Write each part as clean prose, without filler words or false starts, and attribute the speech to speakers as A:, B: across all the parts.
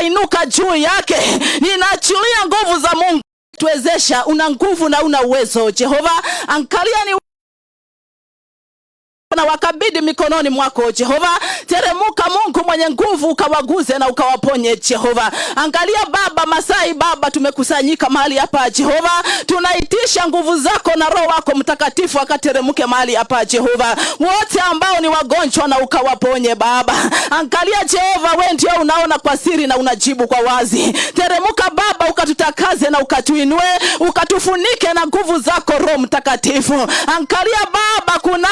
A: inaweza inuka juu yake, ninaachilia nguvu za Mungu tuwezesha. Una nguvu na una uwezo Jehova, angalia ni na wakabidi mikononi mwako Jehova. Teremuka Mungu mwenye nguvu, ukawaguze na ukawaponye Jehova. Angalia Baba Masai, Baba, tumekusanyika mahali hapa Jehova, tunaitisha nguvu zako na Roho wako Mtakatifu akateremuke mahali hapa Jehova, wote ambao ni wagonjwa na ukawaponye Baba. Angalia Jehova, we ndio unaona kwa siri na unajibu kwa wazi. Teremuka Baba, ukatutakaze na ukatuinue, ukatufunike na nguvu zako Roho Mtakatifu. Angalia Baba, kuna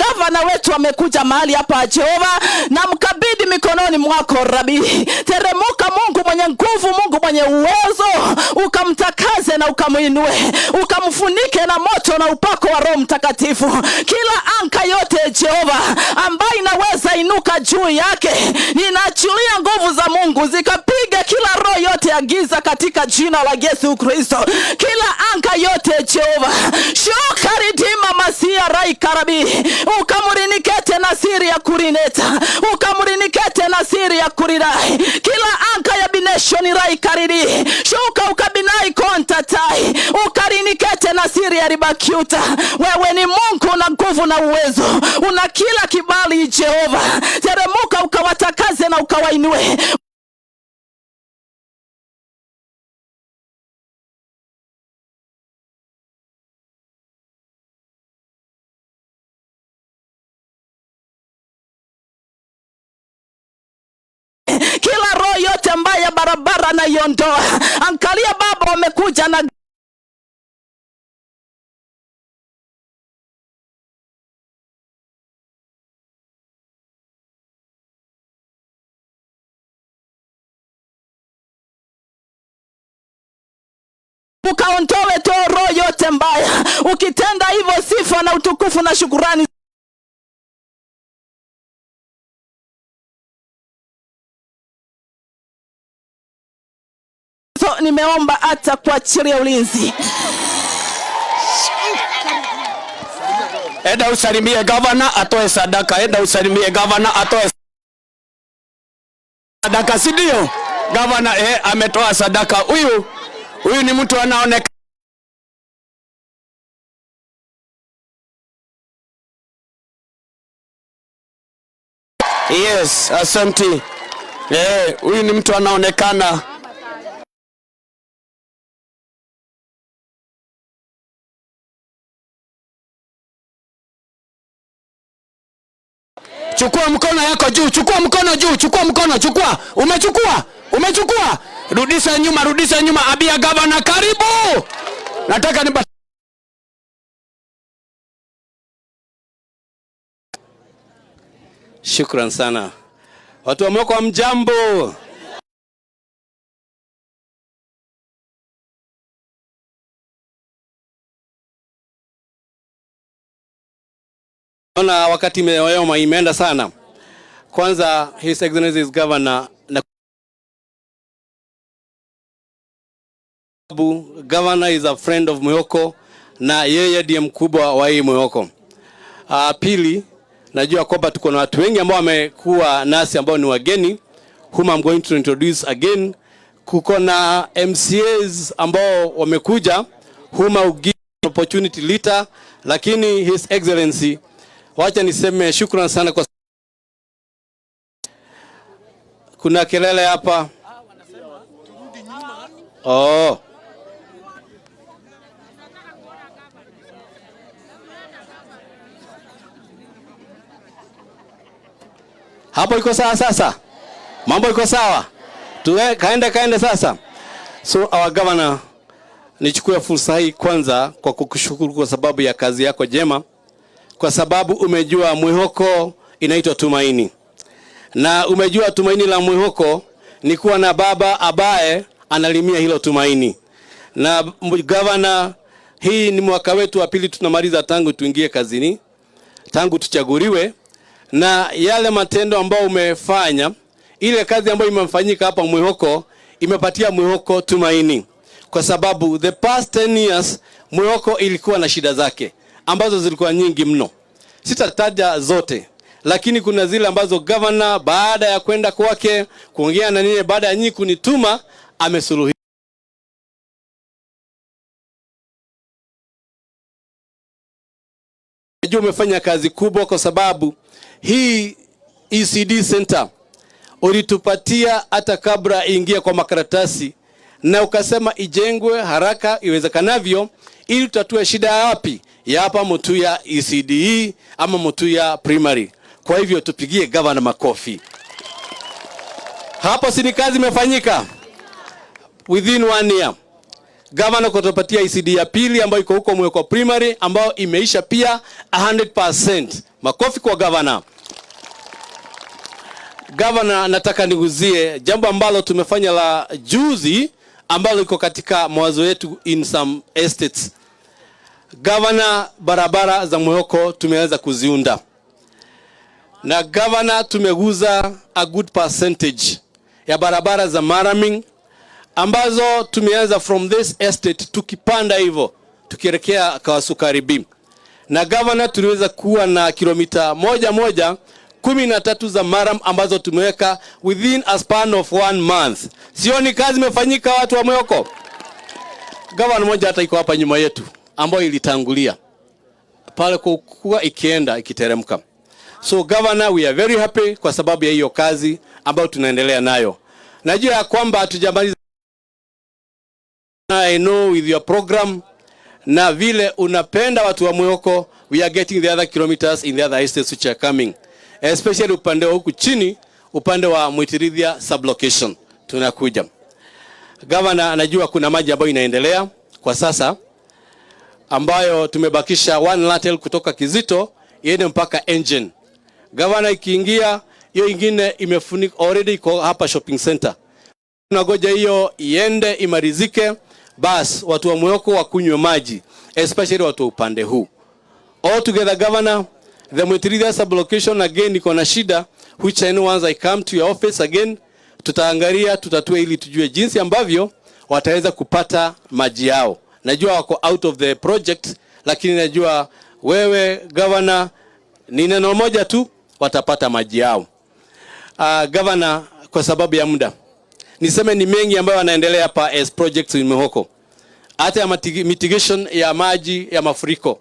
A: gavana wetu amekuja mahali hapa Jehova, na mkabidhi mikononi mwako Rabi. Teremuka Mungu mwenye nguvu, Mungu mwenye uwezo, ukamtakaze na ukamwinue, ukamfunike na moto na upako wa Roho Mtakatifu. Kila anka yote Jehova ambayo inaweza inuka juu yake, ninaachilia nguvu za Mungu zikapiga kila roho yote ya giza katika jina la Yesu Kristo. Kila anka yote Jehova, shuka ridima masia rai karabi, ukamurinikete na siri ya kurineta, ukamurinikete na siri ya kurirai, kila anka ya bineshoni rai kariri, shuka ukabinai kontatai, ukarinikete na siri ya ribakiuta. Wewe ni Mungu una nguvu na uwezo, una kila kibali Jehova. Teremuka ukawatakaze na ukawainue. Kila roho yote ambaye ya barabara naiondoa. Angalia Baba, wamekuja na ukaondoe to roho yote mbaya. Ukitenda hivyo, sifa na utukufu na shukurani so, nimeomba hata kuachilia ulinzi.
B: Enda usalimie gavana atoe sadaka. Enda usalimie gavana atoe sadaka, si ndio? Gavana ametoa sadaka. Huyu ni mtu anaonekana. Yes, asante. Huyu ni mtu anaonekana. Chukua mkono yako juu, chukua mkono juu, chukua mkono, chukua. Umechukua? Umechukua? Rudisha nyuma, rudisha nyuma. Abia gavana, karibu. Nataka ni
C: Shukran sana. Watu wa Mwihoko, mjambo. Naona wakati imeyoyoma, imeenda sana. Kwanza His Excellency Governor, na Governor is a friend of Mwihoko na yeye ndiye mkubwa wa hii Mwihoko. Pili, najua kwamba tuko na watu wengi ambao wamekuwa nasi ambao ni wageni, whom I'm going to introduce again. Kuko na MCAs ambao wamekuja, whom I will give opportunity later, lakini His Excellency, wacha niseme shukran sana kwa kuna kelele hapa. Oh. Hapo iko sawa sasa? Mambo iko sawa? Tuwe, kaende kaende sasa. So our governor, nichukue fursa hii kwanza kwa kukushukuru kwa sababu ya kazi yako jema, kwa sababu umejua Mwihoko inaitwa tumaini, na umejua tumaini la Mwihoko ni kuwa na baba ambaye analimia hilo tumaini. Na governor, hii ni mwaka wetu wa pili tunamaliza tangu tuingie kazini, tangu tuchaguliwe, na yale matendo ambayo umefanya, ile kazi ambayo imefanyika hapa Mwihoko imepatia Mwihoko tumaini, kwa sababu the past 10 years Mwihoko ilikuwa na shida zake ambazo zilikuwa nyingi mno. Sitataja zote, Lakini kuna zile ambazo governor baada ya kwenda kwake kuongea na nini, baada ya nyinyi kunituma, amesuluhisha. Najua umefanya kazi kubwa, kwa sababu hii ECD center ulitupatia hata kabla iingie kwa makaratasi, na ukasema ijengwe haraka iwezekanavyo, ili tutatue shida ya wapi, ya hapa Mutuya ECDE ama Mutuya Primary. Kwa hivyo tupigie gavana makofi. Hapo si ni kazi imefanyika within one year. Gavana kutupatia ECD ya pili ambayo iko huko Mweko Primary ambayo imeisha pia 100%. Makofi kwa gavana. Gavana, nataka niguzie jambo ambalo tumefanya la juzi ambalo liko katika mawazo yetu in some estates. Gavana, barabara za Mwihoko tumeweza kuziunda, na gavana, tumeguza a good percentage ya barabara za murraming ambazo tumeanza from this estate tukipanda hivyo tukielekea Kawasukari B. Na gavana, tuliweza kuwa na kilomita 113 za murram ambazo tumeweka within a span of one month. Sioni kazi imefanyika, watu wa Mwihoko? Gavana, moja hata iko hapa nyuma yetu ambayo ilitangulia pale kwa ikienda ikiteremka. So governor, we are very happy kwa sababu ya hiyo kazi ambayo tunaendelea nayo. Najua ya kwamba hatujamaliza. I know with your program na vile unapenda watu wa Mwihoko, we are getting the other kilometers in the other estates which are coming, especially upande wa huku chini, upande wa Mwitirithia sublocation tunakuja. Governor, anajua kuna maji ambayo inaendelea kwa sasa ambayo tumebakisha one lateral kutoka Kizito iende mpaka Engine. Governor, ikiingia hiyo ingine imefunika already, iko hapa shopping center. Tunangoja hiyo iende imalizike, bas watu wa Mwihoko wakunywe maji, especially watu wa upande huu. All together, governor, the Mwitirithia sublocation again iko na shida, which I know once I come to your office again tutaangalia, tutatue ili tujue jinsi ambavyo wataweza kupata maji yao. Najua wako out of the project, lakini najua wewe governor, ni neno moja tu, watapata maji yao. Governor, kwa sababu ya muda niseme ni mengi ambayo yanaendelea hapa as projects in Mwihoko, hata ya mitigation ya maji ya mafuriko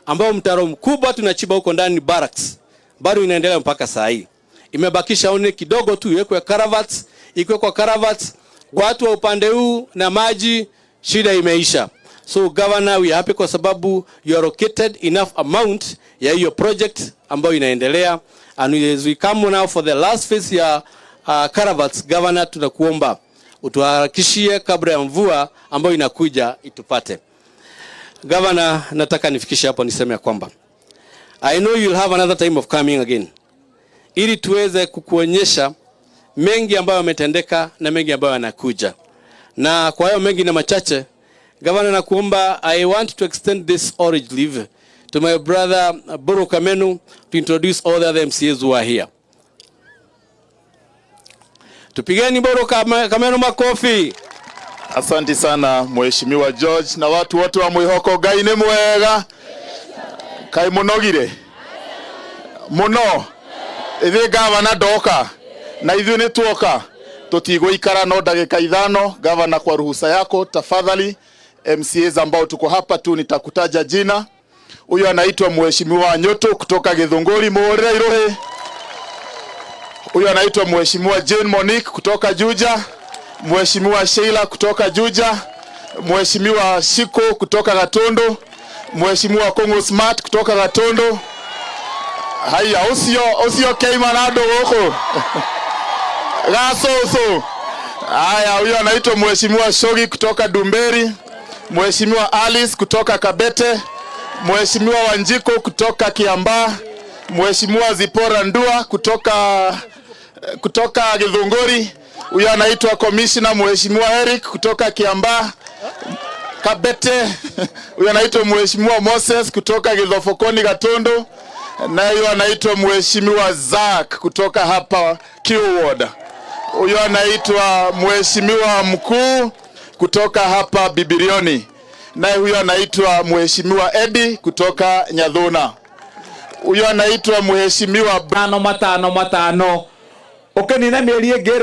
C: ambayo mtaro mkubwa tunachimba huko ndani barracks bado inaendelea mpaka saa hii. Imebakisha one kidogo tu iwekwe culverts, ikiwekwa culverts, watu wa upande huu na maji, shida imeisha. So governor, we are happy kwa sababu you allocated enough amount ya hiyo project ambayo inaendelea, and as we come now for the last phase ya culverts, governor, tunakuomba utuharakishie kabla ya mvua ambayo inakuja itupate. Governor, nataka nifikishe hapo niseme ya kwamba I know you'll have another time of coming again ili tuweze kukuonyesha mengi ambayo yametendeka na mengi ambayo yanakuja. Na kwa hayo mengi na machache, Governor, nakuomba, I want to extend this orange leaf to my brother Boro Kamenu to introduce all the other MCAs who are here. Tupigeni Boro Kamenu makofi.
D: Asanti sana Mheshimiwa George na watu wote wa Mwihoko. Ngai nĩ mwega, kai mũnogire mũno. Ithuĩ gavana ndoka na ithuĩ nĩ tuoka, tũtigũikara no ndagĩka 5. Gavana, kwa ruhusa yako tafadhali, MCAs ambao tuko hapa tu nitakutaja jina. Huyu anaitwa Mheshimiwa Nyoto kutoka Githunguri, muhurire iruhi. Huyu anaitwa Mheshimiwa Jane Monique kutoka Juja, Mheshimiwa Sheila kutoka Juja, Mheshimiwa Shiko kutoka Gatundu, Mheshimiwa Kongo Smart kutoka Gatundu. Haya, ucio ucio keima na andu guku gasusu. Haya, huyu anaitwa Mheshimiwa Shogi kutoka Ndumberi, Mheshimiwa Alice kutoka Kabete, Mheshimiwa Wanjiko kutoka Kiambaa, Mheshimiwa Zipora Ndua kutoka Githunguri. Huyu anaitwa Commissioner Mheshimiwa Eric kutoka Kiambaa Kabete. Huyu anaitwa Mheshimiwa Moses kutoka Githofokoni Gatundu, na huyu anaitwa Mheshimiwa Zack kutoka hapa Q Ward. Huyu anaitwa Mheshimiwa Mkuu kutoka hapa Bibirioni, naye huyu anaitwa Mheshimiwa Eddie kutoka Nyathuna. Huyo anaitwa Mheshimiwa
E: 5 5 5 ukinina mieri ĩngĩ.